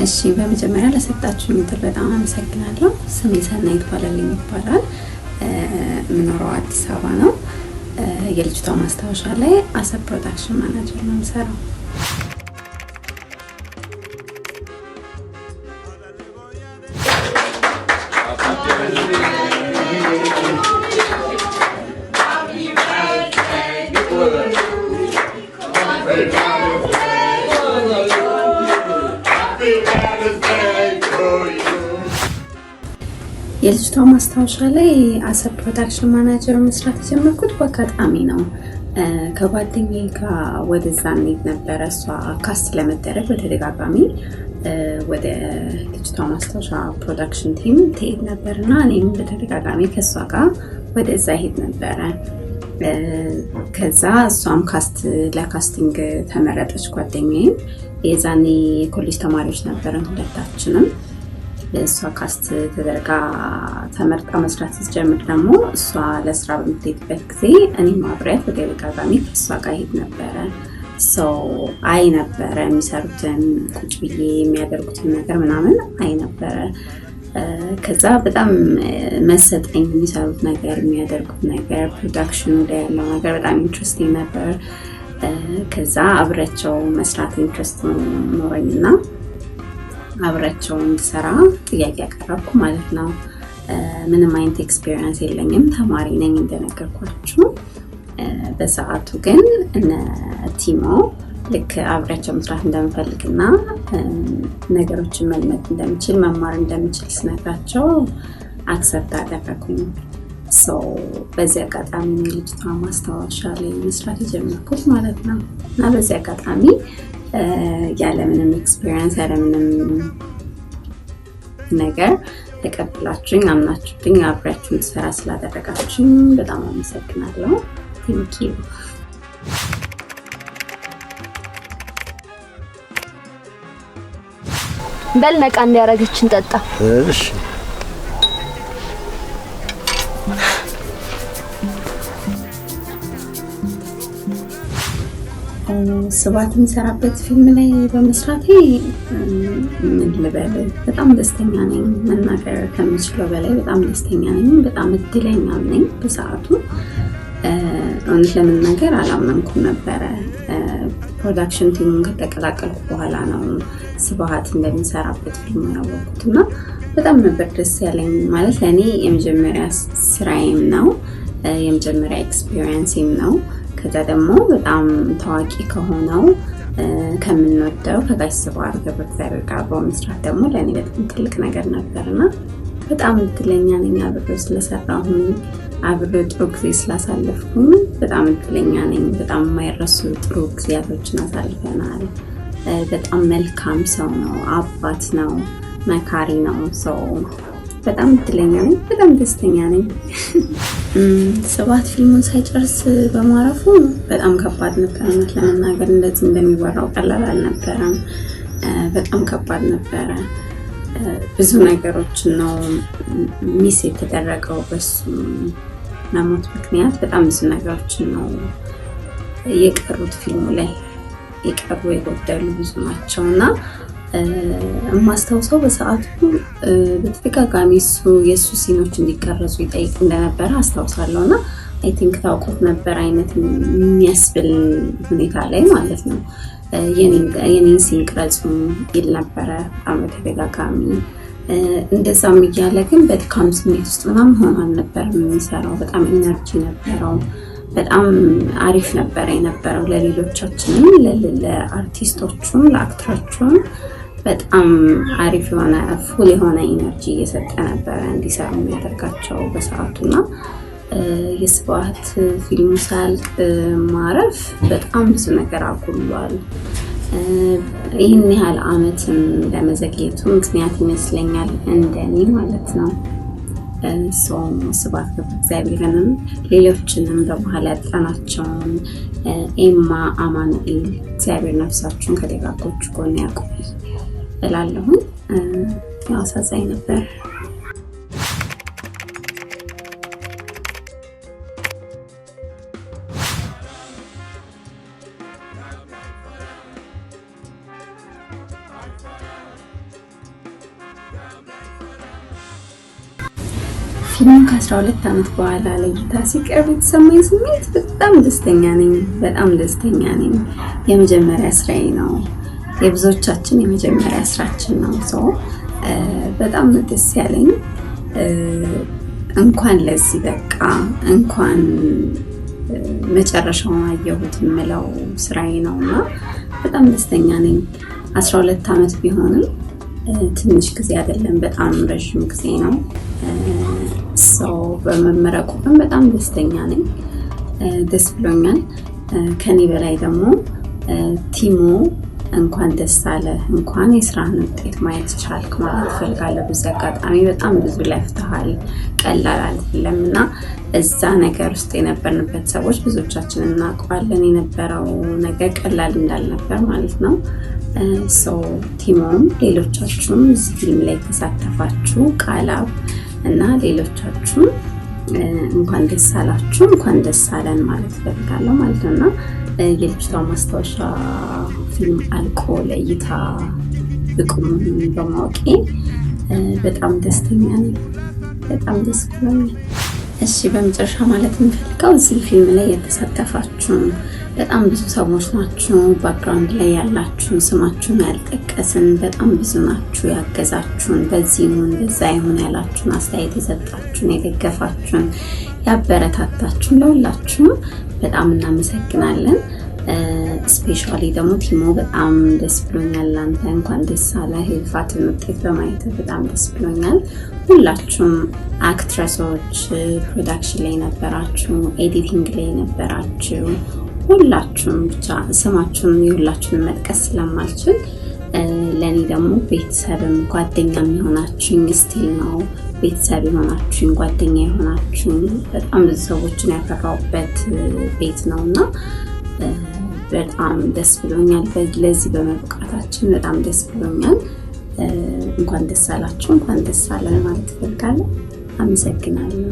እሺ፣ በመጀመሪያ ለሰጣችሁኝ እድል በጣም አመሰግናለሁ። ስሜ ሰናይት ባለልኝ ይባላል። የምኖረው አዲስ አበባ ነው። የልጅቷ ማስታወሻ ላይ as a production manager ነው የምሰራው። የልጅቷ ማስታወሻ ላይ as a production manager መስራት የጀመርኩት በአጋጣሚ ነው። ከጓደኛዬ ጋር ወደዛ እንሄድ ነበረ። እሷ cast ለመደረግ በተደጋጋሚ ወደ ልጅቷ ማስታወሻ production team ትሄድ ነበር እና እኔም በተደጋጋሚ ከእሷ ጋር ወደዛ ሄድ ነበረ። ከዛ እሷም cast ለ casting ተመረጠች፣ ጓደኛዬም። የዛኔ የኮሌጅ ተማሪዎች ነበረን ሁለታችንም። እሷ cast ተደርጋ ተመርጣ መስራት ስትጀምር ደግሞ እሷ ለስራ በምትሄድበት ጊዜ እኔም አብሬያት በተደጋጋሚ ከእሷ ጋር ሄድ ነበረ። So አይ ነበረ የሚሰሩትን፣ ቁጭ ብዬ የሚያደርጉትን ነገር ምናምን አይ ነበረ። ከዛ በጣም መሰጠኝ፣ የሚሰሩት ነገር፣ የሚያደርጉት ነገር፣ production ኑ ላይ ያለው ነገር በጣም interesting ነበር። ከዛ አብሬያቸው መስራት interest ኖረኝና አብሬያቸው እንድሰራ ጥያቄ ያቀረብኩ ማለት ነው። ምንም አይነት experience የለኝም፣ ተማሪ ነኝ እንደነገርኳችሁ። በሰዓቱ ግን እነ ቲሞ ልክ አብሬያቸው መስራት እንደምፈልግና ነገሮችን መልመድ እንደምችል፣ መማር እንደምችል ስነግራቸው accept አደረጉኝ። So በዚህ አጋጣሚ የልጅቷ ማስታወሻ ላይ መስራት የጀመርኩት ማለት ነው። እና በዚህ አጋጣሚ ያለምንም experience፣ ያለምንም ነገር ተቀብላችሁኝ፣ አምናችሁብኝ አብሬያችሁ እንድሰራ ስላደረጋችሁኝ በጣም አመሰግናለሁ። Thank you። በል ነቃ እንዲያረገችን ጠጣ። እሺ። ስብሐት የሚሰራበት ፊልም ላይ በመስራቴ ምን ልበል፣ በጣም ደስተኛ ነኝ። መናገር ከምችለው በላይ በጣም ደስተኛ ነኝ። በጣም እድለኛም ነኝ። በሰዓቱ እውነት ለመናገር አላመንኩም ነበረ። Production team ኡን ከተቀላቀልኩ በኋላ ነው ስብሐት እንደሚሰራበት ፊልም ያወቅኩት እና በጣም ነበር ደስ ያለኝ። ማለት ለእኔ የመጀመሪያ ስራዬም ነው፣ የመጀመሪያ experience ኤም ነው። ከዛ ደግሞ በጣም ታዋቂ ከሆነው፣ ከምንወደው ከጋሽ ስብሐት ገብረእግዚአብሔር ጋር አብሮ መስራት ደግሞ ለእኔ በጣም ትልቅ ነገር ነበር እና በጣም እድለኛ ነኝ። አብሬው ስለሰራሁኝ፣ አብሬው ጥሩ ጊዜ ስላሳለፍኩኝ በጣም እድለኛ ነኝ። በጣም የማይረሱ ጥሩ ጊዜያቶችን አሳልፈናል። በጣም መልካም ሰው ነው፣ አባት ነው፣ መካሪ ነው። So በጣም እድለኛ ነኝ። በጣም ደስተኛ ነኝ። ስብሐት ፊልሙን ሳይጨርስ በማረፉ በጣም ከባድ ነበር። እውነት ለመናገር እንደዚህ እንደሚወራው ቀላል አልነበረም። በጣም ከባድ ነበረ። ብዙ ነገሮችን ነው miss የተደረገው በሱ መሞት ምክንያት። በጣም ብዙ ነገሮችን ነው የቀሩት፣ ፊልሙ ላይ የቀሩ የጎደሉ ብዙ ናቸው። እና የማስታውሰው በሰዓቱ በተደጋጋሚ እሱ የእሱ scene ኦች እንዲቀረጹ ይጠይቅ እንደነበረ አስታውሳለሁ። እና I think ታውቆት ነበር አይነት የሚያስብል ሁኔታ ላይ ማለት ነው። የኔን scene ቅረጹ ይል ነበረ በጣም በተደጋጋሚ። እንደዛም እያለ ግን በድካም ስሜት ውስጥ ምናምን ሆኖ አልነበረም የሚሰራው። በጣም energy ነበረው። በጣም አሪፍ ነበረ የነበረው። ለሌሎቻችንም፣ ለአርቲስቶቹም፣ ለ actor ኦቹም በጣም አሪፍ የሆነ full የሆነ energy እየሰጠ ነበረ እንዲሰሩ የሚያደርጋቸው በሰዓቱና የስብሐት ፊልሙ ሳያልቅ ማረፍ በጣም ብዙ ነገር አጉሏል። ይህን ያህል አመትም ለመዘግየቱ ምክንያት ይመስለኛል እንደኔ ማለት ነው። So ስብሐት ገብረእግዚአብሔርንም ሌሎችንም በመሀል ያጣናቸውን ኤማ፣ አማኑኤል፣ እግዚአብሔር ነፍሳችሁን ከደጋጎቹ ጎን ያቆይ እላለሁኝ። ያው አሳዛኝ ነበር። ፊልሙ ከ12 ዓመት በኋላ ለእይታ ሲቀርብ የተሰማኝ ስሜት በጣም ደስተኛ ነኝ። በጣም ደስተኛ ነኝ። የመጀመሪያ ስራዬ ነው። የብዙዎቻችን የመጀመሪያ ስራችን ነው። So በጣም ደስ ያለኝ። እንኳን ለዚህ በቃ፣ እንኳን መጨረሻውን አየሁት የምለው ስራዬ ነው እና በጣም ደስተኛ ነኝ። 12 ዓመት ቢሆንም ትንሽ ጊዜ አይደለም፣ በጣም ረዥም ጊዜ ነው። So በመመረቁ ግን በጣም ደስተኛ ነኝ። ደስ ብሎኛል። ከኔ በላይ ደግሞ ቲሞ እንኳን ደስ አለህ፣ እንኳን የስራህን ውጤት ማየት ቻልክ ማለት እፈልጋለሁ። በዚህ አጋጣሚ በጣም ብዙ ለፍተሃል፣ ቀላል አይደለም እና እዛ ነገር ውስጥ የነበርንበት ሰዎች ብዙዎቻችን እናውቀዋለን፣ የነበረው ነገር ቀላል እንዳልነበር ማለት ነው። So ቲሞም ሌሎቻችሁም እዚህ ፊልም ላይ የተሳተፋችሁ፣ ቃላብ እና ሌሎቻችሁም እንኳን ደስ አላችሁ፣ እንኳን ደስ አለን ማለት እፈልጋለሁ ማለት ነው። እና የልጅቷ ማስታወሻ ፊልም አልቆ ለእይታ ብቁ መሆኑን በማወቄ በጣም ደስተኛ ነኝ። በጣም ደስ ብሎኛል። እሺ፣ በመጨረሻ ማለት የምፈልገው እዚህ ፊልም ላይ የተሳተፋችሁ በጣም ብዙ ሰዎች ናችሁ። Background ላይ ያላችሁ፣ ስማችሁን ያልጠቀስን በጣም ብዙ ናችሁ። ያገዛችሁን፣ በዚህ ይሁን በዛ ይሁን ያላችሁን፣ አስተያየት የሰጣችሁን፣ የደገፋችሁን፣ ያበረታታችሁን ለሁላችሁም በጣም እናመሰግናለን። Especially ደግሞ ቲሞ በጣም ደስ ብሎኛል። አንተ እንኳን ደስ አለህ። የልፋትን ውጤት በማየት በጣም ደስ ብሎኛል። ሁላችሁም actress ኦች፣ production ላይ ነበራችሁ፣ editing ላይ ነበራችሁ፣ ሁላችሁም ብቻ ስማችሁን የሁላችሁን መጥቀስ ስለማልችል፣ ለእኔ ደግሞ ቤተሰብም ጓደኛም የሆናችሁኝ፣ still ነው ቤተሰብ የሆናችሁኝ፣ ጓደኛ የሆናችሁኝ፣ በጣም ብዙ ሰዎችን ያፈራሁበት ቤት ነው እና በጣም ደስ ብሎኛል። ለዚህ በመብቃታችን በጣም ደስ ብሎኛል። እንኳን ደስ አላችሁ፣ እንኳን ደስ አለን ማለት እፈልጋለሁ። አመሰግናለሁ።